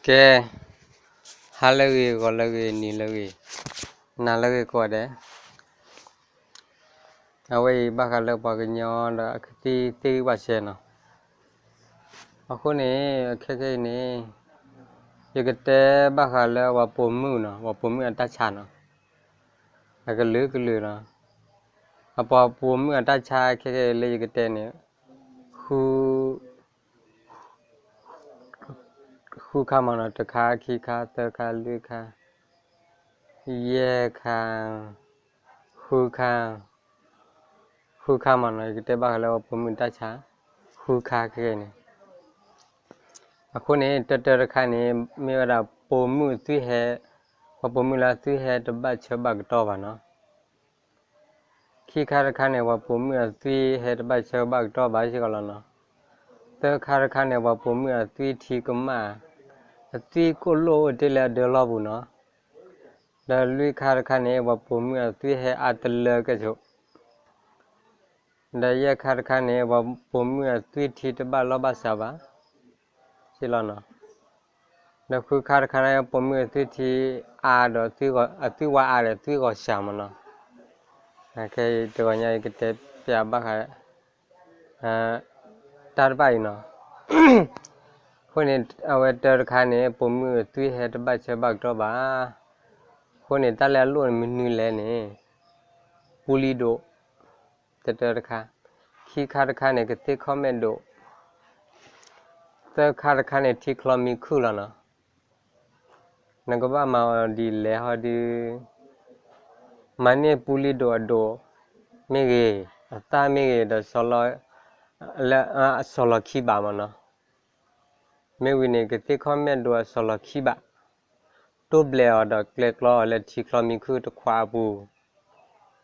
ကဲ, ဟါလၢအဂ့ၤ, ဂီၤလၢအဂ့ၤ, နံၤလၢအဂ့ၤ, နၤလၢအဂ့ၤကိးဂၤဒဲး, အဝဲအံၤဘၣ်ဃးလၢပှၤကညီဒီးအကသံၣ်သ့ၣ်ဂံၢ်ဘၣ်စဲနီၤ. အဃိန့ၣ် ခဲခဲအံၤန့ၣ် ယကတဲဘၣ်ဃးလၢပှၤပိာ်မုၣ်နီၤ, ပှၤပိာ်မုၣ်အတၢ်ဆါနီၤ. အကလုာ်ကလုာ်နီၤ. အပှၤပိာ်မုၣ်အတၢ်ဆါခဲခဲအံၤလၢယကတဲန့ၣ် ဃု ဃုခါမးနီၤ, တခါ, ခံခါ, သၢခါ, လွံၢ်ခါ, ယဲၢ်ခါ, ဃုခါ, ဃုခါမးနီၤ, ယကတဲဘၣ်ဃးလၢပှၤပိာ်မုၣ်တၢ်ဆါ ဃုခါခဲခဲအံၤန့ၣ်. အဃိန့ၣ် တၢတၢတခါန့ၣ် မ့ၢ်ဝဲဒၣ်ပိာ်မုၣ်အသွံၣ်ဟဲ, ပှၤပိာ်မုၣ်လၢအသွံၣ်ဟဲတဘၣ်ဆၢဘၣ်ကတီၢ်ဘၣ်နီၤ. ခံခါတခါန့ၣ် ပှၤပိာ်မုၣ်အသွံၣ်ဟဲတဘၣ်ဆၢဘၣ်ကတီၢ်ဘၣ်စ့ၢ်ကီးလီၤနီၤ. သၢခါတခါန့ၣ် ပှၤပိာ်မုၣ်အသွံၣ်ထံကမၣ်, အသွံၣ်ကိၣ်လိၣ်အိၣ်တ့ၢ်လၢအဒၢလီၢ်ပူၤနီၤ. ဒီးလွံၢ်ခါတခါန့ၣ် ပှၤပိာ်မုၣ်အသွံၣ်ဟဲအါတလၢကဲၣ်ဆိး, ဒီးယဲၢ်ခါတခါန့ၣ် ပှၤပိာ်မုၣ်အသွံၣ်ထံတဘၣ်လီၢ်ဘၣ်စးဘၣ် စ့ၢ်လီၤနီၤ. ဒီးဃုခါတခါန့ၣ် ပိာ်မုၣ်အသွံၣ်ထံအါဒီး အသွံၣ်ဝါအါဒီးသွံၣ်ဂီၤစှၤမးနီၤ. ခဲအံၤတဂီၤညါအံၤကတဲပျးဘၣ်ဃး တၢ်တဖၣ်အံၤနီၤ. အဃိန့ၣ် အဝဲတၢတခါန့ၣ် ပိာ်မုၣ်အသွံၣ်ဟဲတဘၣ်ဆၢဘၣ်ကတီၢ်ဘၣ်. အဃိန့ၣ် တၢ်လၢအလိၣ်န့ၣ်မနုၤလဲၣ်န့ၣ် ပူလံဒိး တၢတၢတခါ, ခံခါတခါန့ၣ် ကသ့ၣ်ခီၣ်မဲာ်ဒိး, သၢခါတခါန့ၣ် ထံချီမံခုၣ်လီၤနီၤ. နကဘၣ်မၤအီၤဒ်လဲၣ်ဟီဒုး မၤန့ၢ်ပူလံဒိးအဒိးမ့ၢ်ဂ့ၤ, အသၣ်မ့ၢ်ဂ့ၤဒီး လၢအစီၤလီၤခံဘးမးနီၤ. မ့ၢ်ဝံၤန့ၣ် ကသ့ၣ်ခီၣ်မဲာ်ဒိးအစီၤလီၤခံဘး, တိၢ်ဘျဲးအီၤဒီးကျဲကျီအီၤလၢထံချီမံခုၣ်တခွးအပူၤ,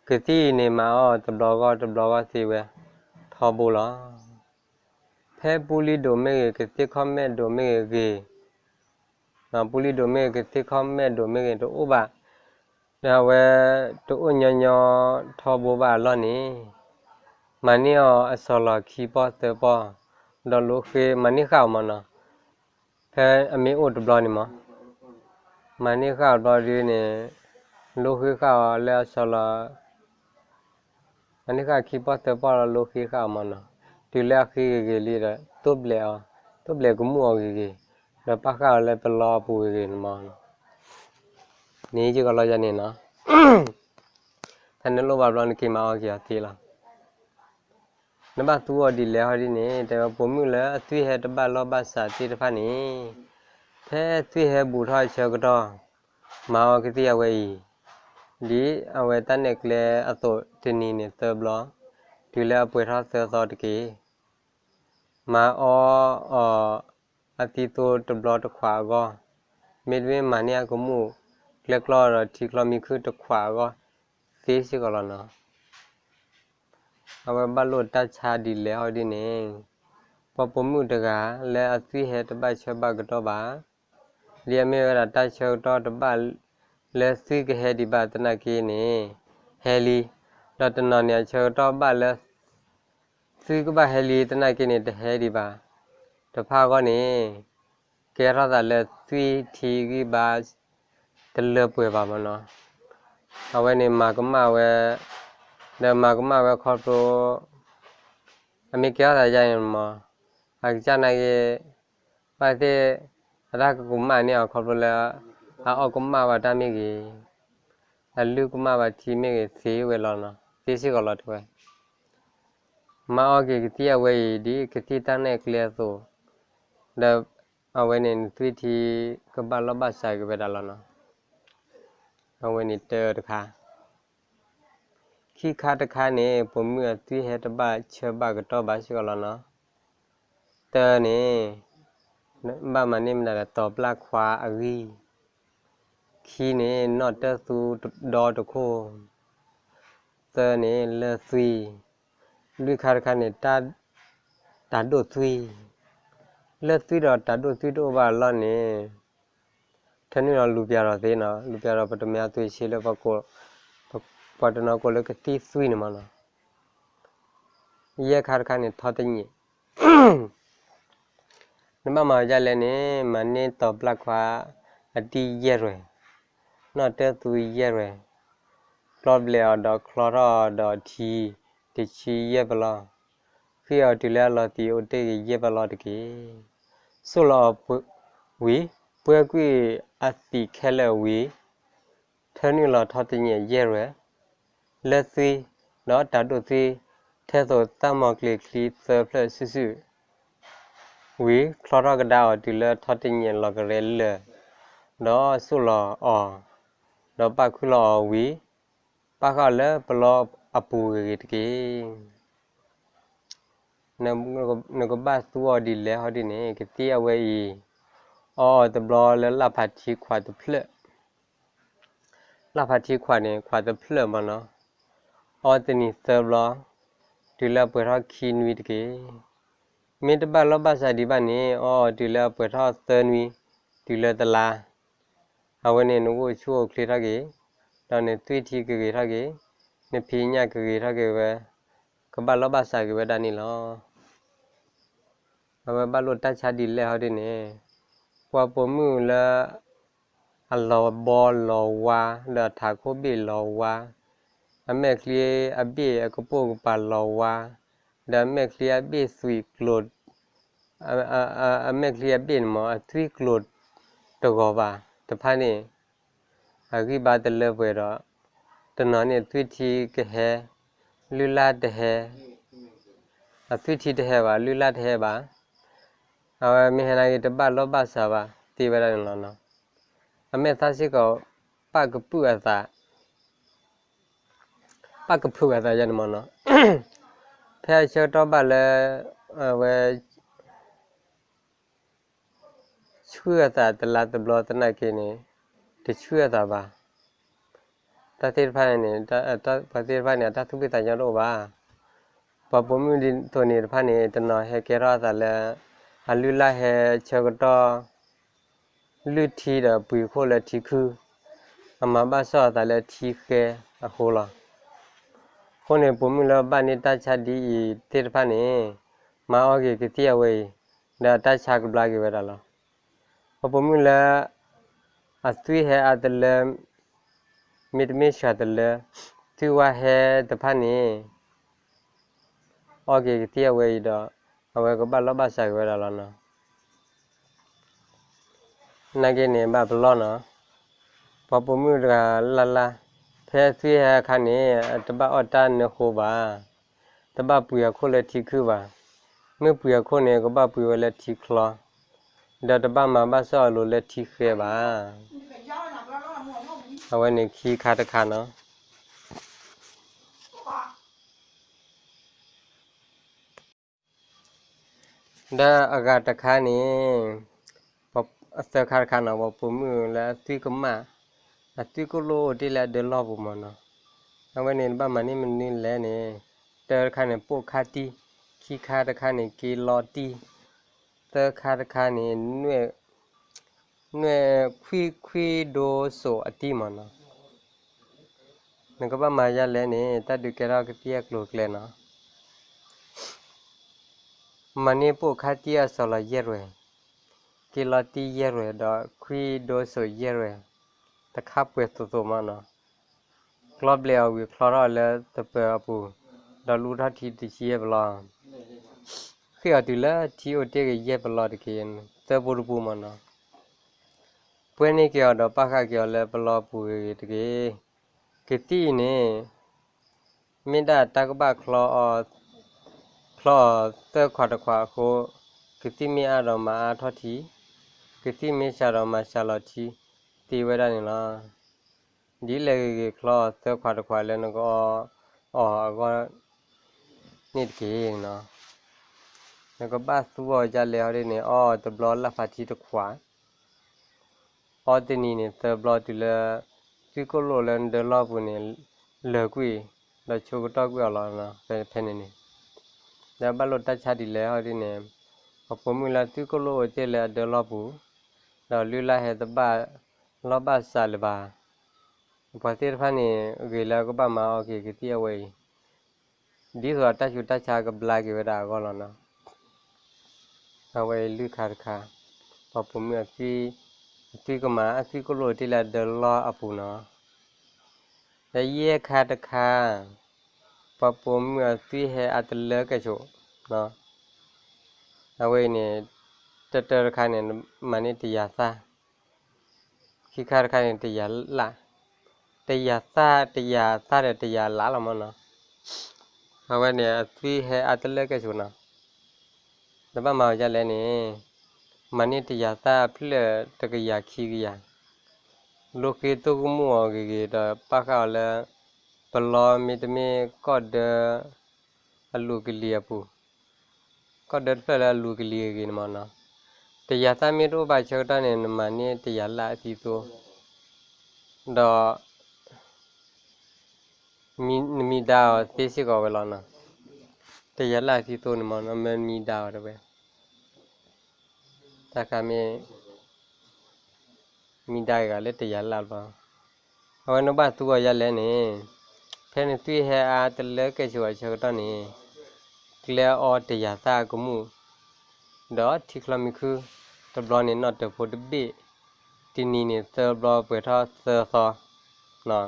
ကသံၣ်အံၤန့ၣ် မၤအီၤတဘျီဂီၢ်တဘျီဂီၢ်သ့ဝဲ ထီဘိလီၤ. ဖဲပူလံဒိးမ့ၢ်ဂ့ၤ, ကသ့ၣ်ခီၣ်မဲာ်ဒိးမ့ၢ်ဂ့ၤ, ပူလံဒိးမ့ၢ်ဂ့ၤ, ကသ့ၣ်ခီၣ်မဲာ်ဒိးမ့ၢ်ဂ့ၤ တအိၣ်ဘၣ်, ဒီးအဝဲတအိၣ်ညီညီထီဘိဘၣ်အလီၢ်န့ၣ်, မၤန့ၢ်အီၤအစီၤလီၤခံပီၢ်သၢပီၢ်, ဒီးလိဃ့မၤန့ၢ်ဃာ်အီၤမးနီၤ. ဖဲအမ့ၢ်အိၣ်တဘျီန့ၣ်မး, မၤန့ၢ်ဃာ်အီၤတဘျီဒုန့ၣ်, လိဃ့ဃာ်အီၤလၢအစီၤလီၤ မၤန့ၢ်ဃာ်ခံပီၢ်သၢပီၢ်လီၤ လိဃ့ဃာ်အီၤမးနီၤ. တုၤလၢအဃ့ဂ့ၤဂ့ၤလံဒီး တိၢ်ဘျဲးအီၤ, တိၢ်ဘျဲးကမူၣ်အီၤဂ့ၤဂ့ၤ, ဒီးပာ်ဃာ်အီၤလၢပလီအပူၤဂ့ၤဂ့ၤန့ၣ်မးနီၤ. န့ၣ်ကကီလီၤယၤန့ၣ်နီၤ. ဖဲနလိၣ်ဘၣ်ဘျီနက့ၤမၤအီၣ်က့ၤအီၤသ့လီၤ. နဘၣ်သူအီၤဒ်လဲၣ်ဟီဒ်န့ၣ် တဲဝဲပိာ်မုၣ်လၢအသွံၣ်ဟဲတဘၣ်လီၢ်ဘၣ်စးသ့ၣ်တဖၣ်န့ၣ်, ဖဲသွံၣ်ဟဲဘူးထီၣ်အဆၢကတီၢ်, မၤအီကသံၣ်အဝဲအံၤ, ဒ်အဝဲတၢ်နဲၣ်ကျဲအသိးတနံၤန့ၣ်သၢဘျီ, တုၤလၢအပှဲၤထီၣ်သၢသီတက့ၢ်. မၤအီအီၤအသံၣ်သိတဘျီတခွးအဂီၢ်, မ့တမ့ၢ်မၤန့ၢ်အကမူၣ်ကျဲကျီဒီး ထံချီမံခုၣ်တခွးအဂီၢ်သ့စ့ၢ်ကီးလီၤနီၤ. အဝဲဘၣ်လိာ်တၢ်ဆါဒ်လဲၣ်ဟီဒ်န့ၣ်, ပှၤပိာ်မုၣ်တဂၤလၢအသွံၣ်ဟဲတဘၣ်ဆၢဘၣ်ကတီၢ်ဘၣ်, ဒ်အမ့ၢ်ဝဲဒၣ်တၢ်ဆၢကတီၢ်တဘၣ်လၢသွံၣ်ကဟဲဒံးဘၣ်သနာ်က့န့ၣ်, ဟဲလံ, ဒီးတနီၤန့ၣ်အဆၢကတီၢ်ဘၣ်လၢ သွံၣ်ကဘၣ်ဟဲလံသနာ်က့န့ၣ် တဟဲဒံးဘၣ်. တဖၣ်အဂီၢ်န့ၣ် ကဲထီၣ်သးလၢသွံၣ်ထံဂံၢ်ဘါတလၢပှဲၤဘၣ်မးနီၤ. အဝဲန့ၣ်မၤကမၣ်ဝဲ, ဒီးမၤကမၣ်ဝဲခီဖျိ အမ့ၢ်ကဲထီၣ်သးယါန့ၣ်မး, အကစၢ်နာ်က့ ဘၣ်သ့ၣ် အတၢ်ကကမၣ်န့ၢ်အီၤခီဖျိလၢ အအီၣ်ကမၣ်ဘၣ်တၢ်မ့ၢ်ဂ့ၤ, အလုၢ်ကမၣ်ဘၣ်ထံမ့ၢ်ဂ့ၤ သ့ဝဲလီၤနီၤ, သ့စ့ၢ်ကီးလီၤတဲဝဲ. မၤအီက့ၤကသံၣ်အဝဲအံၤ ဒ်ကသံၣ်တၢ်နဲၣ်ကျဲအသိး, ဒီးအဝဲန့ၣ်နသွံၣ်ထံကဘၣ်လီၢ်ဘၣ်စးက့ၤဝဲဒၣ်လီၤနီၤ. အဝဲန့ၣ်တၢတခါ ခံခါတခါန့ၣ် ပိာ်မုၣ်အသွံၣ်ဟဲတဘၣ်ဆၢဘၣ်ကတီၢ်ဘၣ်စ့ၢ်ကီးလီၤနီၤ. တၢန့ၣ် ဘၣ်မၤန့ၢ်မနုၤလဲၣ် တီၤပျၢ်ခွါအဂံၢ်, ခံန့ၣ် နီၣ်တၢၢ်သူဒီတခိၣ်, သၢန့ၣ် လၢၢ်သွံၣ်, လွံၢ်ခါတခါန့ၣ် တၢ်ဒိၣ်သွံၣ်, လၢၢ်သွံၣ်ဒီးတၢ်ဒိၣ်သွံၣ်တအိၣ်ဘၣ်အလီၢ်န့ၣ် ထၢနုာ်လီၤလူၤပျၢ်ထီၣ်သ့နီၤ, လူၤပျၢ်ထီၣ်ပတမ့ၢ်အသွံၣ်ဆ့လၢပှၤကိး, ပှၤတနီၤကိးလၢကသံၣ်သွံၣ်န့ၣ်မးနီၤ. ယဲၢ်ခါတခါန့ၣ် ထီတညံး နဘၣ်မၤဒ်လဲၣ်န့ၣ် မၤန့ၢ်တီၤပျၢ်ခွါအတံၢ်ယဲၢ်ရွဲၣ်, နီၣ်တၢၢ်သူယဲၢ်ရွဲၣ်, ကျီဘျဲးအီၤဒီးချီထီၣ်အီၤဒီးထံတဆံယဲၢ်ပလီ, ဃ့အီၤတုၤလၢအလီၤသံးအိၣ်တ့ၢ်က့ၤယဲၢ်ပလီတက့ၢ်. စိၣ်လီၤအီၤဝံၤ, ပှဲၤကွံာ်အသံးခဲလၢာ်ဝံၤ, ထၢနုာ်လီၤထီၣ်တညဲးယဲၢ်ရွဲၣ် လၢသွံၣ်, ဒီးတၢ်ဒိၣ်သွံၣ် ထဲသိးသၣ်မီၤကျ့ၤချံသၢဖျၢၣ်စုာ်စုာ် ဝံၤ ချီထီၣ်ကဒါအီၤတုၤလၢထီၣ်တညဲးလီၤကရဲလၢာ်, ဒီးစိၣ်လီၤအီၤ, ဒီးပာ်ခုၣ်လီၤအီၤဝံၤ, ပာ်ဃာ်အီၤလၢပလီအပူၤဂ့ၤဂ့ၤတက့ၢ်. နကဘၣ်သူအီၤဒ်လဲၣ်ဟီဒ်န့ၣ် ကသံၣ်အဝဲအံၤ, အီအီၤတဘျီလၢလၣ်ဖးထံခွးတဖျၢၣ် လၣ်ဖးထံခွးန့ၣ် ခွးတဖျၢၣ်မနီၤ, အီတနံၤသၢဘျီ, တုၤလၢအပှဲၤထီၣ်ခံနွံတက့ၢ်. မ့ၢ်တဘၣ်လီၢ်ဘၣ်စးဒံးဘၣ်န့ၣ် အီအီၤတုၤလၢအပှဲၤထီၣ်သၢနွံ, တုၤလၢတလါ, အဝဲန့ၣ်နအိၣ်ဆူၣ်အိၣ်ချ့ထီၣ်က့ၤ, ဒီးနသွံၣ်ထံကဂ့ၤထီၣ်က့ၤဝဲ, နဖံးညၣ်ကဂ့ၤထီၣ်က့ၤဝဲ, ကဘၣ်လီၢ်ဘၣ်စးက့ၤဝဲဒၣ်န့ၣ်လီၤ. အဝဲဘၣ်လိာ်တၢ်ဆါဒ်လဲၣ်ဟီဒ်န့ၣ်, ပှၤပိာ်မုၣ်လၢ အလီၤဘီလီၤဝါ, ဒီးအထးခိၣ်ဘ့ၣ်လီၤဝါ, အမဲာ်ချံအဘ့ၣ်အကပိာ်ကပၤလီၤဝါ, ဒီးအမဲာ်ချံအဘ့ၣ်သွံးကျိၤ, အမဲာ်ချံအဘ့ၣ်န့ၣ်မ့ၢ် အသွံၣ်ကျိၤတဂီၤဘၣ်တဖၣ်န့ၣ်, အဂံၢ်ဘါတလၢပှဲၤဒီး, တနီၤန့ၣ်သွံၣ်ထံကဟဲ, လုၢ်လၢ်တဟဲ, အသွံၣ်ထံတဟဲဘၣ် လုၢ်လၢ်တဟဲဘၣ်, အဝဲမ့ၢ်ဟဲနာ်က့ၤတဘၣ်လီၢ်ဘၣ်စးဘၣ်သ့ဝဲဒၣ်န့ၣ်လီၤ. အမဲာ်သၣ်စ့ၢ်ကီး ပၣ်ကပုာ်အသး, ပၣ်ကဖုးအသးယါန့ၣ်မနီၤ, ဖဲအဆၢကတီၢ်ဘၣ်လၢ အဝဲ ဆှုၣ်အသးတလါတဘျီသနာ်က့န့ၣ်, တဆှုၣ်အသးဘၣ်. တၢ်သ့ၣ်တဖၣ်န့ၣ်, ပှၤသ့ၣ်တဖၣ်န့ၣ် အတၢ်သူၣ်ဖှံသးညီတအိၣ်ဘၣ်. ပှၤပိာ်မုၣ်ဒ်သိးန့ၣ်တဖၣ်န့ၣ် တနီၤဟဲကဲထီၣ်အသးလၢ အလုၢ်လၢ်ဟဲဆၢကတီၢ် လုၢ်ထံဒီးပှ့ၤခိၣ်လၢထံခုၣ်, အမၤဘၣ်စီၣ်အသးလၢထံဃဲအဃိလီၤ. အဃိန့ၣ် ပိာ်မုၣ်လၢဘၣ်န့ၢ်တၢ်ဆါဒ်အံၤသ့ၣ်တဖၣ်န့ၣ်, မၤအီၣ်က့ၤကသံၣ်အဝဲအံၤ, ဒီးအတၢ်ဆါကဘျါက့ၤဝဲဒၣ်လီၤ. ပှၤပိာ်မုၣ်လၢ အသွံၣ်ဟဲအါတလၢ, မ့တမ့ၢ်စှၤတလၢ, သွံၣ်ဝါဟဲတဖၣ်န့ၣ် အီၣ်က့ၤကသံၣ်အဝဲအံၤဒီး အဝဲကဘၣ်လီၢ်ဘၣ်စးက့ၤဝဲဒၣ်လီၤနီၤ. နာ်က့န့ၣ် ဘၣ်ပလီၢ်နီၤ, ပှၤပိာ်မုၣ်တဂၤလၢ်လၢ်, ဖဲအသွံၣ်ဟဲအခါန့ၣ် တဘၣ်အီၣ်တၢ်နၢဃိဘၣ်, တဘၣ်ပှ့ၤအခိၣ်လၢထံခုၣ်ဘၣ်, မ့ၢ်ပှ့ၤအခိၣ်န့ၣ် ကဘၣ်ပှ့ၤဝဲလၢထံချီ, ဒီးတဘၣ်မၤဘၣ်စီၣ်အလိၤလၢထံဃဲဘၣ်. အဝဲန့ၣ်ခံခါတခါနီၤ. ဒီးအဂၤတခါန့ၣ်, အသၢခါတခါနီၤ, ပှၤပိာ်မုၣ်လၢအသွံၣ်ကမၣ်, အသွံၣ်ကိၣ်လိၣ်အိၣ်တ့ၢ်လၢအဒၢလီၢ်ပူၤမနီၤ. အဝဲန့ၣ် နဘၣ်မၤန့ၢ်မနုၤလဲၣ်န့ၣ်, တၢတခါန့ၣ် ပိာ်ခါတံၢ်, ခံခါတခါန့ၣ် က့လီတံၢ်, သၢခါတခါန့ၣ် နွဲၣ်ခွံခွံဒိစိာ်အတံၢ်မနီၤ. နကဘၣ်မၤယါလဲၣ်န့ၣ် တၢ်ဒုးကဲထီၣ်ကသံၣ်အကျိၤအကျဲနီၤ. မၤန့ၢ်ပိာ်ခါတံၢ်အစီၤလီၤယဲၢ်ရွဲၣ်, က့လီတံၢ်ယဲၢ်ရွဲၣ် ဒီးခွံဒိစိာ်ယဲၢ်ရွဲၣ်, တခါပှဲၤသိးသိးမနီၤ. ကျီဘျဲးအီၤဝံၤချီထီၣ်လၢသပၢၤအပူၤ, ဒီးလူထီၣ်ထံတဆံယဲၢ်ပလီၢ်, ဃ့အီၤတုၤလၢထံအိၣ်တ့ၢ်က့ၤယဲၢ်ပလီၢ်တက့ၢ်, သၢပူတပူမနီၤ. ပှဲၤန့ၢ်က့ၤအီၤဒီးပာ်ဃာ်က့ၤအီၤလၢပလီၢ်အပူၤဂ့ၤဂ့ၤတက့ၢ်. ကသံၣ်အံၤန့ၣ် မ့ၢ်ဒၣ်တၢ်ကဘၣ်ချီအီၤ, ချီအီၤသၢခွးတခွးအဃိ, ကသံၣ်မ့ၢ်အါဒီးမၤအါထီၣ်ထံ, ကသံၣ်မ့ၢ်စှၤဒီးမၤစှၤလီၤထံသ့ဝဲဒၣ်န့ၣ်လီၤ. ဒ်လဲၣ်ဂ့ၤဂ့ၤချီအီၤသၢခွးတခွးလၢနကအီၣ်အီၤအဂီၢ်န့ၣ်တက့ၢ်နီၤ. နကဘၣ်သူအီၤဒ်လဲၣ်ဟီဒ်န့ၣ် အီၣ်တဘျီလၢ်ဖးထံတခွး အီတနံၤန့ၣ် သၢဘျီတုၤလၢ သွံၣ်ကိၣ်လိၣ်လၢနဒၢလီၢ်ပူၤန့ၣ် လၢာ်ကွံာ် ဒီးဆိကတီၢ်ကွံာ်အီၤလီၤ. ဖဲန့ၣ်န့ၣ် ဒီးဘၣ်လိာ်တၢ်ဆါဒ်လဲၣ်ဟီဒ်န့ၣ် ပှၤပိာ်မုၣ်လၢသွံၣ်ကိၣ်လိၣ်အိၣ်တ့ၢ်လၢအဒၢလီၢ်ပူၤ ဒီးလုၢ်လၢ်ဟဲတဘၣ်လီၢ်ဘၣ်စးလၢၤဘၣ်. ပှၤသ့ၣ်တဖၣ်န့ၣ် ဂ့ၤလၢကဘၣ်မၤအီၣ်က့ၤကသံၣ်အဝဲအံၤ ဒ်သိးအတၢ်ဆူးတၢ်ဆါကဘျါက့ၤဝဲဒၣ်အဂီၢ်လီၤနီၤ. အဝဲအံၤလွံၢ်ခါတခါ, ပှၤပိာ်မုၣ်အသွံၣ်, အသွံၣ်ကမၤအသွံၣ်ကိၣ်လိာ်တ့ၢ်လၢအဒၢလီၢ်အပူၤနီၤ. ဒီးယဲၢ်ခါတခါ, ပှၤပိာ်မုၣ်အသွံၣ်ဟဲအါတလၢကဲၣ်ဆိး, အဝဲအံၤန့ၣ်, တၢတၢတခါန့ၣ် မၤန့ၢ်တယၤသၣ်, ခံခါတခါန့ၣ် တယၤလၣ်, တယၤသၣ်, တယၤသၣ်ဒီးတယၤလၣ်လီၤမၢ်နီၤ. အဝဲန့ၣ်အသွံၣ်ဟဲအါတလၢကဲၣ်ဆိးနီၤ. နဘၣ်မၤအီၤဒ်လဲၣ်န့ၣ်, မၤန့ၢ်တယၤသၣ်အဖျၢၣ်တကယၤခံကယၤ, လိဃ့သိၣ်ကမူၣ်အီၤဂ့ၤဂ့ၤဒီးပာ်ဃာ်အီၤလၢ ပလီမ့တမ့ၢ်ကီၢ်ဒၢအလူၤကလံၤအပူၤ, ကီၢ်ဒၢတဖျၢၣ်လၢအလူၤကလံၤဂ့ၤဂ့ၤန့ၣ်မၢ်နီၤ. တယၤသၣ်မ့ၢ်တအိၣ်ဘၣ်ဆၢကတီၢ်န့ၣ် နမၤန့ၢ်တယၤလၣ်အသံသိ, ဒီး နမံဒါအီၤသ့စ့ၢ်ကီးဝဲလီၤနီၤ. တယၤလၣ်အသံသိန့ၣ်မၢ်နီၤ မ့ၢ်နမံဒါအီၤတဝဲ, တၢ်ခါမ့ၢ် မံဒါဂၤလၢတယၤလၣ်ဘျီ, အဝဲနဘၣ်သူအီၤဒ်လဲၣ်န့ၣ်, ဖဲနသွံၣ်ဟဲအါတလၢကဲၣ်ဆိးအဆၢကတီၢ်န့ၣ်, ကျဲအီတယၤသၣ်အကမူၣ်, ဒီးထံချီမံခုၣ်, တဘျီန့ၣ်နီၣ်တၢၤဖိတဘ့ၣ်, တနံၤန့ၣ်သၢဘျီပှဲၤထီၣ်သၢသီ,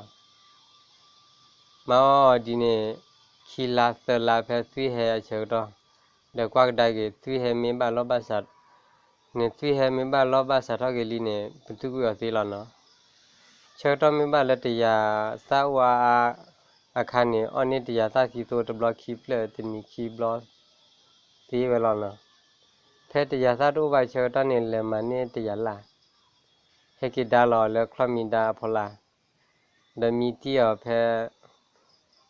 မၤအီၤဒ်န့ၣ် ခံလါသၢလါဖဲသွံၣ်ဟဲအဆၢကတီၢ်, ဒီးကွၢ်ကဒါက့ၤ သွံၣ်ဟဲမ့ၢ်ဘၣ်လီၢ်ဘၣ်စး, နသွံၣ်ဟဲမ့ၢ်ဘၣ်လီၢ်ဘၣ်စးထီၣ်က့ၤလံန့ၣ် ပသုကွံာ်အီၤသ့လီၤနီၤ. ဆၢကတီၢ်မ့ၢ်ဘၣ်လၢတယၤသၣ်အိၣ်အါအါအခါန့ၣ် အီၣ်န့ၢ်တယၤသၣ်သံသိတဘျီခံဖျၢၣ် တနံၤခံဘျီသ့ဝဲလီၤနီၤ. ဖဲတယၤသၣ်တအိၣ်ဘၣ်ဆၢကတီၢ်န့ၣ် လဲၤမၤန့ၢ်တယၤလၣ်, ဟဲက့ၤဒါလီၤအီၤလၢချီၣ်မံဒါအဖီလာ်, ဒီးမံတံၢ်အီၤဖဲ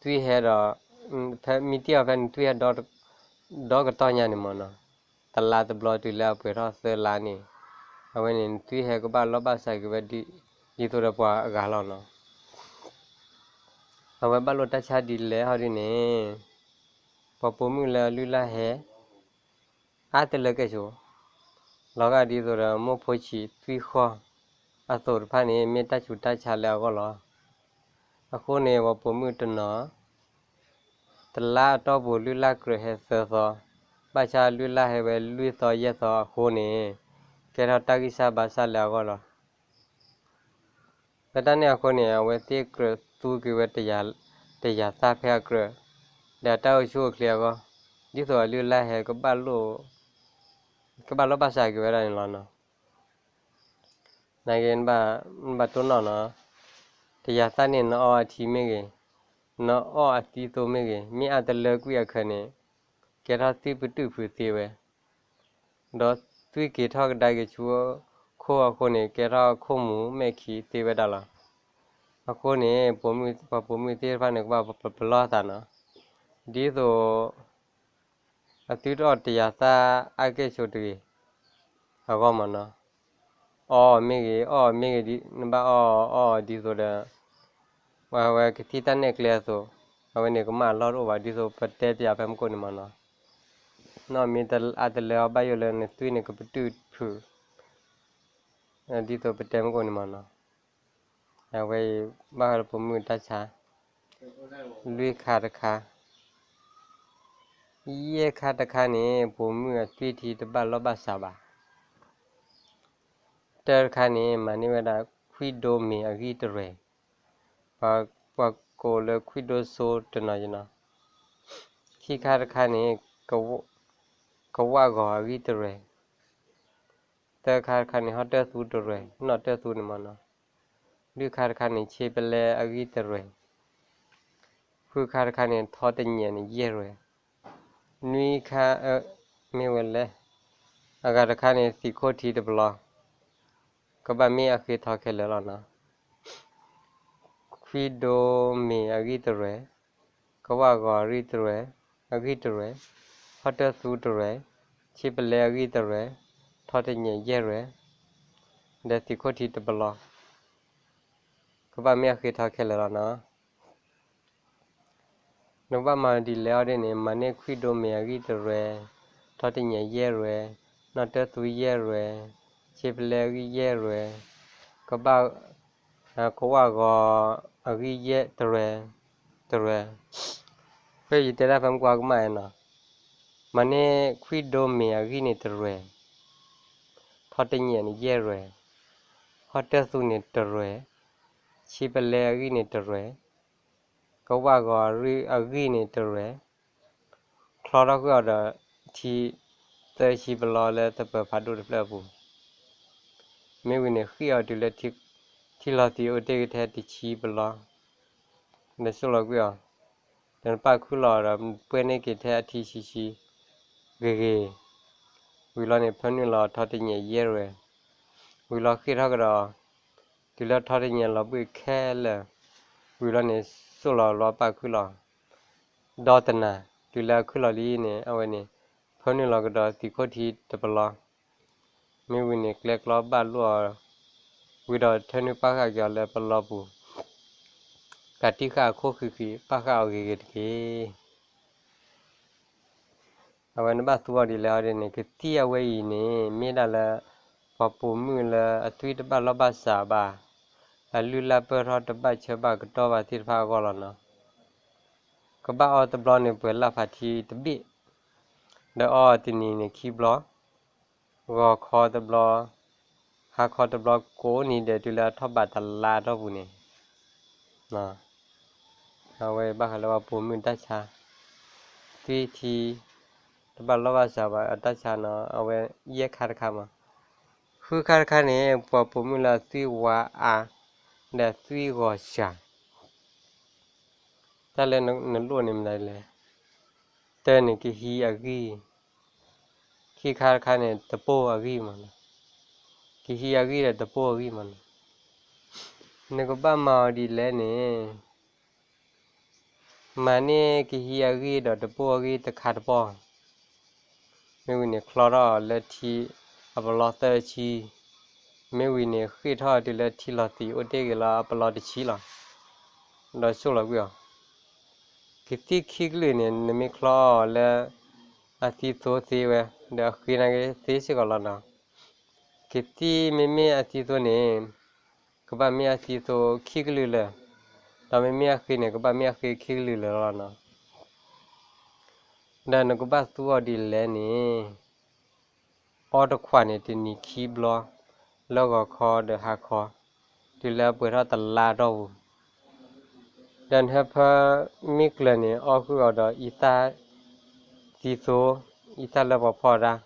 သွံၣ်ဟဲဒီး, ဖဲမံတံၢ်အီၤဖဲနသွံၣ်ဟဲ ဒီကတီၢ်ညါန့ၣ်မၢ်နီၤ, တလါတဘျီတုၤလၢအပှဲၤထီၣ်သၢလါန့ၣ်, အဝဲန့ၣ်နသွံၣ်ဟဲကဘၣ်လီၢ်ဘၣ်စးက့ၤဝဲဒ်သိးဒီးပှၤအဂၤလီၤနီၤ. အဝဲဘၣ်လိာ်တၢ်ဆါဒ်လဲၣ်ဟီဒ်န့ၣ်, ပှၤပိာ်မုၣ်လၢအလုၢ်လၢ်ဟဲ အါတလၢကဲၣ်ဆိး, လီၤဂာ်ဒ်သိးဒီးမိၢ်ဖိဆံးသွံၣ်ဃီၣ်အသိးတဖၣ်န့ၣ် မ့ၢ်တၢ်ဆူးတၢ်ဆါလၢအဂီၢ်လီၤ. အဃိန့ၣ် ပှၤပိာ်မုၣ်တနီၤ တလါအတီၢ်ပူၤလုၢ်လၢ်ကြၢးဟဲသၢသီ, ဘၣ်ဆၣ်လုၢ်လၢ်ဟဲဝဲလွံၢ်သီယဲၢ်သီအဃိန့ၣ်, ကဲထီၣ်တၢ်ဂံၢ်စၢ်ဘါစၢ်လၢအဂီၢ်လီၤ. လၢတၢ်န့ၣ်အဃိန့ၣ် အဝဲသ့ၣ်ကြၢးသူက့ၤဝဲ တယၤသၣ်ဖဲအကြၢး, ဒီးတၢ်အိၣ်ဆူၣ်အိၣ်ချ့အဂီၢ်, ဒ်သိးအလုၢ်အလၢ်ဟဲ ကဘၣ်လိာ်ဘၣ်စးက့ၤဝဲဒၣ်န့ၣ်လီၤနီၤ. နာ်က့ နဘၣ်တိၢ်နီၣ်နီၤ, တယၤသၣ်န့ၣ် နအီအထံမ့ၢ်ဂ့ၤ, နအီအသံသိမ့ၢ်ဂ့ၤ, မ့ၢ်အါတလၢကွံာ်အခါန့ၣ်, ကဲထီၣ်သွံၣ်ပတုာ်ဖုးသ့ဝဲ, ဒီးသွံၣ်က့ၤထီၣ်ကဒါက့ၤဆူခိၣ်အဃိန့ၣ် ကဲထီၣ်ခိၣ်မူၤမဲာ်ခံသ့ဝဲဒၣ်လီၤ. အဃိန့ၣ် ပှၤပိာ်မုၣ်သ့ၣ်တဖၣ်န့ၣ် ကဘၣ်ပလီၢ်သးနီၤ, ဒ်သိး အသုတအီၣ်တယၤသၣ်အါကဲၣ်ဆိးတဂ့ၤအဂီၢ်မၢ်နီၤ. အီမ့ၢ်ဂ့ၤ အီမ့ၢ်ဂ့ၤ, နဘၣ်အီအီအီဒ်သိးဒီး ဝဲကသံၣ်တၢ်နဲၣ်ကျဲအသိး, အဝဲန့ၣ်ကမၣ်အလီၢ်တအိၣ်ဘၣ် ဒ်သိးပတဲပၠးဖဲမုၢ်ကိၣ်န့ၣ်မၢ်နီၤ. နီၢ်မ့ၢ်အါတလၢအီဘၣ်ယိၣ်လၢနသွံၣ်န့ၣ် ကပတုာ်ဖုး ဒ်သိးပတဲမုၢ်ကိၣ်န့ၣ်မၢ်နီၤ. အဝဲအံၤ ဘၣ်ဃးလၢပိာ်မုၣ်တၢ်ဆါ လွံၢ်ခါတခါ, ယဲၢ်ခါတခါန့ၣ် ပိာ်မုၣ်အသွံၣ်ထံတဘၣ်လီၢ်ဘၣ်စးဘၣ်. တၢတခါန့ၣ် မၤန့ၢ်ဝဲဒၣ်ခွံၣ်ဒိမ့ၤအဂံၢ်တရဲၣ်, ပှၤကိးလၢခွံၣ်ဒိစိတနီၤနီၤ. ခံခါတခါန့ၣ် ကဝၣ်ဂီၤအဂံၢ်တရဲၣ်, သၢခါတခါန့ၣ် ဟီၣ်တၢၢ်သူတရဲၣ်, နီၣ်တၢၢ်သူန့ၣ်မၢ်နီၤ. လွံၢ်ခါတခါန့ၣ် ဆ့ပလဲအဂံၢ်တရဲၣ်, ဃုခါတခါန့ၣ် ထီတညဲၣ်န့ၣ်ယဲၢ်ရဲၣ်, နွံခါ မ့ၢ်ဝဲလဲၣ်, အဂၤတခါန့ၣ် သံးခိၣ်ထံတပလီ, ကဘၣ်မ့ၢ်အဃ့ထီခဲလၢာ်လီၤနီၤ. ခွံၣ်ဒိမ့ၤအဂံၢ်တရဲၣ်, ကဝၣ်ဂီၤအဂံၢ်တရဲၣ်, အဂံၢ်တရဲၣ်, ဟီၣ်တၢၢ်သူတရဲၣ်, ဆ့ပလဲအဂံၢ်တရဲၣ်, ထီတညဲၣ်ယဲၢ်ရဲၣ်, ဒီးသံးခိၣ်ထံတပလီ, ကဘၣ်မ့ၢ်အဃ့ထီခဲလၢာ်လီၤနီၤ. နကဘၣ်မၤဒ်လဲၣ်အီၤဒ်န့ၣ် မၤန့ၢ်ခွံၣ်ဒိမ့ၤအဂံၢ်တရဲၣ်, ထီတညဲၣ်ယဲၢ်ရဲၣ်, နီၣ်တၢၢ်သူယဲၢ်ရဲၣ်, ဆ့ပလဲအဂံၢ်ယဲၢ်ရဲၣ်, ကဘၣ် ကဝၣ်ဂီၤအဂံၢ်ယဲၢ်တရဲၣ်, တရဲၣ်, ဖဲယတဲတၢ်ဖဲမုၢ်ကွၢ်ကမၣ်နီၤ. မၤန့ၢ်ခွံဒိမ့ၢ်အဂံၢ်န့ၣ်တရဲၣ်, ထီတညဲၣ်န့ၣ်ယဲၢ်ရဲၣ်, ဟီၣ်တၢၢ်သူန့ၣ်တရဲၣ်, ဆံပလဲအဂံၢ်န့ၣ်တရဲၣ်, ကဝၣ်ဂီၤအဂံၢ်န့ၣ်တရဲၣ်, ချီထီၣ်ဃုာ်အီၤဒီးထံသၢဆံပလီလၢသပၢၤဖးဒိၣ်တဖျၢၣ်အပူၤ, မ့ၢ်ဝံၤန့ၣ်ဃ့ၢ်အီၤတုၤလၢထံလီၤသံးအိၣ်တ့ၢ်က့ၤထဲတဆံပလီ ဒီးဆိၣ်လီၤကွံာ်အီၤ, ဒီးနပာ်ခူၣ်လီၤဒီးပှဲၤန့ၢ်က့ၤထဲအထံဆံဆံဂ့ၤဂ့ၤ, ဝံၤလီၤန့ၣ် ဖၢနုာ်လီၤထီတညဲၣ်ယဲၢ်ရဲၣ်, ဝံၤလီၤဃ့ၢ်ထီၣ်ကဒီး တုၤလၢထီတညဲၣ်လီၤဘှံးခဲလၢာ်, ဝံၤလီၤန့ၣ် ဆိၣ်လီၤလီၤပာ်ခူၣ်လီၤ ဒီတနၤ, တုၤလၢအခုၣ်လီၤလံန့ၣ် အဝဲန့ၣ် ဖၢနုာ်လီၤကဒီးသံးခိၣ်ထံတပလီ, မ့ၢ်ဝံၤန့ၣ် ကျဲကျီဘၣ်လိာ်အီၤ, ဝံၤဒီးထၢနုာ်ပာ်ဃာ်က့ၤအီၤလၢပလီပူၤ, ကးတံၢ်ဃာ်အခိၣ်ဃံးဃံး ပာ်ဃာ်အီၤဂ့ၤဂ့ၤတက့ၢ်. အဝဲနဘၣ်သူအီၤဒ်လဲၣ်အီၤဒ်န့ၣ် ကသံၣ်အဝဲအံၤန့ၣ် မ့ၢ်ဒၣ်လၢ ပှၤပိာ်မုၣ်လၢအသွံၣ်တဘၣ်လီၢ်ဘၣ်စးဘၣ်, အလုၢ်အလၢ်ပၢၢ်ထီၣ်တဘၣ်ဆၢဘၣ်ကတီၢ်ဘၣ်သ့ၣ်တဖၣ်အဂီၢ်လီၤနီၤ. ကဘၣ်အီတဘျီန့ၣ် ပှဲၤလၢ်ဖးထံတဘ့ၣ်, ဒီးအီတနံၤန့ၣ်ခံဘျီ, ဂီၤခီတဘျီ, ဟါခီတဘျီ ကိးနံၤဒဲးတုၤလၢအထီၣ်ဘးတလါအတီၢ်ပူၤန့ၣ် အဝဲဘၣ်ဃးလၢပှၤပိာ်မုၣ်တၢ်ဆါ, သွံၣ်ထံ တဘၣ်လီၢ်ဘၣ်စးဘၣ်အတၢ်ဆါနီၤ အဝဲယဲၢ်ခါတခါမး, ဃုခါတခါန့ၣ် ပှၤပိာ်မုၣ်လၢအသွံၣ်ဝါအါ, ဒီးအသွံၣ်ဂီၤစှၤ, တၢ်လၢနလိၣ်န့ၣ်မနုၤလဲၣ်, တၢန့ၣ်ကဟံးအဂံၢ်, ခံခါတခါန့ၣ် တပိၢ်အဂံၢ်မးနီၤ, ကဟံးအဂံၢ်ဒီးတပိၢ်အဂံၢ်မးနီၤ, နကဘၣ်မၤအီၤဒ်လဲၣ်န့ၣ် မၤန့ၢ်ကဟံးအဂံၢ်ဒီးတပိၢ်အဂံၢ်တခါတပီၢ်, မ့ၢ်ဝံၤန့ၣ်ချီထီၣ်လၢထံအပလီသၢဆံ, မ့ၢ်ဝံၤန့ၣ်ဃ့ၢ်ထီၣ်တုၤလၢထံလီၤသံးအိၣ်တ့ၢ်ဂ့ၤလီၤအပလီတဆံလီၤ, ဒီးဆိၣ်လီၤကွံာ်အီၤ, ကသံၣ်ခံကလုာ်န့ၣ် နမ့ၢ်ချီအီၤလၢ အသံသိသ့ဝဲ, ဒီးအဃ့နၤက့ၤသ့စ့ၢ်ကီးလီၤနီၤ, ကသံၣ်မ့မ့ၢ်အသံသိန့ၣ် ကဘၣ်မ့ၢ်အသံသိခံကလုာ်လၢာ်, ဒီးမ့မ့ၢ်အဃ့န့ၣ် ကဘၣ်မ့ၢ်အဃ့ခံကလုာ်လၢာ်လီၤနီၤ, ဒီးနကဘၣ်သူအီၤဒ်လဲၣ်န့ၣ်, အီတခွးန့ၣ်တနံၤခံဘျီ, လၢဂီၤခီဒီးဟါခီ, တုၤလၢအပှဲၤထီၣ်တလါတီၢ်ပူၤ, ဒီးနဟၢဖၢမ့ၢ်ကျၢၤန့ၣ် အီၣ်ဃုာ်အီၤဒီးအံသၣ်သံသိ, အံသၣ်လၢပှၤဖီၣ်တၢ်,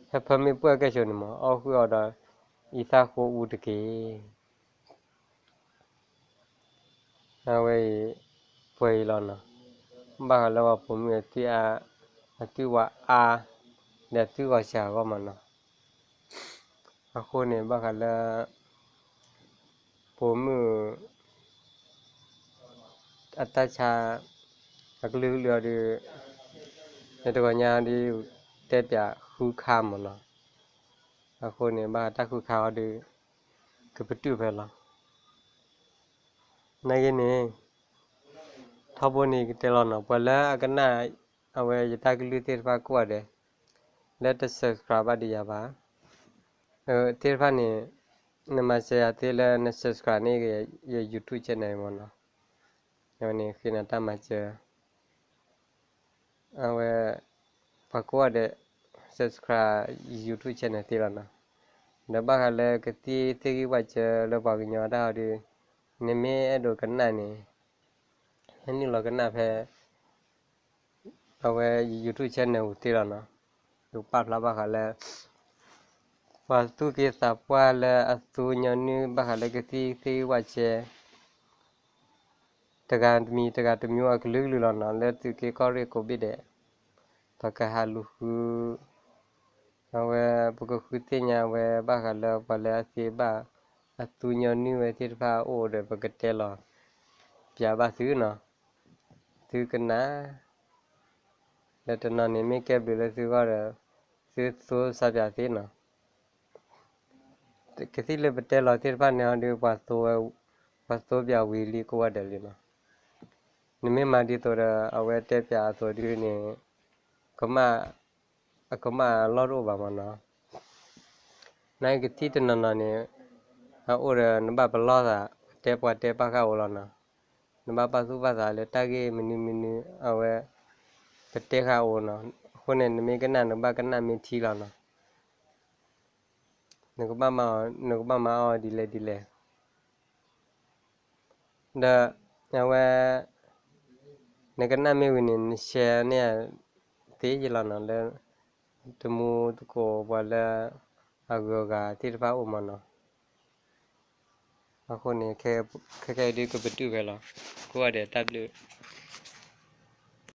ဟၢဖၢမ့ၢ်ပှၢ်ကဲၣ်ဆိးန့ၣ်မး အီၣ်ဃုာ်အီၤဒီးအံသၣ်ဃိအူတက့ၢ်. အဝဲအံၤ ပှဲၤအံၤလီၤနီၤ, ဘၣ်ဃးလၢပှၤပိာ်မုၣ်အသွံၣ်အါ, အသွံၣ်ဝါအါ, ဒီးအသွံၣ်ဂီၤစှၤအဂီၢ်မးနီၤ, အဃိန့ၣ် ဘၣ်ဃးလၢ ပိာ်မုၣ် အတၢ်ဆါ အကလုာ်ကလုာ်အီၤဒီး လၢတဂီၤညါအီၤဒီး တဲပၠးဃုခါမးနီၤ, အဃိန့ၣ် ဘၣ်ဃးတၢ်ဃုခါအီၤဒီး ကပတုာ်ဖဲလီၤ. နာ်က့န့ၣ် ထီဘိန့ၣ်ကတဲလီၤနီၤ, ပှၤလၢအကနၣ် အဝဲယတၢ်ကလုၢ်သ့ၣ်တဖၣ်ကိးဂၤဒဲး လၢတ subscribe ဘၣ်ဒီးယၤဘၣ် သ့ၣ်တဖၣ်န့ၣ် နမၤစၢၤယၤသ့လၢန subscribe န့ၢ်က့ၤယ YouTube channel မးနီၤ, အဝဲန့ၣ်ဃ့နၤတၢ်မၤစၢၤ အဝဲ ပှၤကိးဂၤဒဲး subscribe YouTube channel သ့လီၤနီၤ, ဒီးဘၣ်ဃးလၢကသံၣ်သ့ၣ်ဂံၢ်ဝၣ်စၢၤလၢပှၤကညီတၢ်အီၤဒီး နမ့ၢ်အဲၣ်ဒိးကနၣ်န့ၣ် ဟဲနုာ်လီၤကနၣ်ဖဲ အဝဲ YouTube channel ပူၤသ့လီၤနီၤ, ယကပာ်ဖျါဘၣ်ဃးလၢ ပှၤသူၣ်က့သးပှၢ်လၢအသူညီနုၢ်ဘၣ်ဃးလၢကသံၣ်သ့ၣ်ဂံၢ်ဝၣ်စၢၤ တဂၤတမံၤတဂၤတမံၤအကလုာ်ကလုာ်လီၤနီၤ, လၢသုးက့ကီၢ်ရ့ၣ်ကိးဘ့ၣ်ဒဲး ပကဟးလူၤဃု အဝဲ ပကဃုသ့ၣ်ညါဝဲဘၣ်ဃးလၢပှၤလၢအသ့ဘၣ် အသူညီနုၢ်ဝဲသ့ၣ်တဖၣ်အအိၣ်ဒီး ပကတဲလီၤ ပၠးဘၣ်သုနီၤ, သုကနၣ် လၢတနီၤန့ၣ်မ့ၢ်ကဲဘျုးလၢသုဂီၢ်ဒီး သုသိစါပၠးသ့နီၤ, ကသံၣ်လၢပတဲလီၤသ့ၣ်တဖၣ်န့ၣ်အီၤဒီး ပှၤသိပၠးဝံၤလံကိးဂၤဒဲးလံနီၤ, နမ့ၢ်မၤဒ်သိးဒီး အဝဲတဲပၠးအသိးဒ်န့ၣ် ကမၣ် အကမၣ်အလီၢ်တအိၣ်ဘၣ်မးနီၤ, နာ်က့ကသံၣ်တနီၤနီၤန့ၣ် အအိၣ်ဒီးနဘၣ်ပလီၢ်သး တဲပှၤတဲပာ်ဃာ်အိၣ်လီၤနီၤ, နဘၣ်ပာ်သူၣ်ပာ်သးလၢတၢ်ဂ့ၢ်မနုၤမနုၤ အဝဲ ပတဲဃာ်အိၣ်နီၤ, အဃိန့ၣ် နမ့ၢ်ကနၣ် နကဘၣ်ကနၣ်မ့ၢ်ထံလီၤနီၤ. နကဘၣ်မၤအီၤ နကဘၣ်မၤအီၤဒ်လဲၣ်ဒ်လဲၣ်. ဒီး အဝဲ နကနၣ်မ့ၢ်ဝံၤန့ၣ် န share န့ၢ် သ့ယလီၤနီၤ လၢ တမူသကိးပှၤလၢ အဂုၤအဂၤသ့ၣ်တဖၣ်အိၣ်မးနီၤ. အဃိန့ၣ် ခဲခဲအံၤဒုးကပတုာ်ဖဲလီၤ. ကိးဂၤဒဲးတၢ်ဘျုး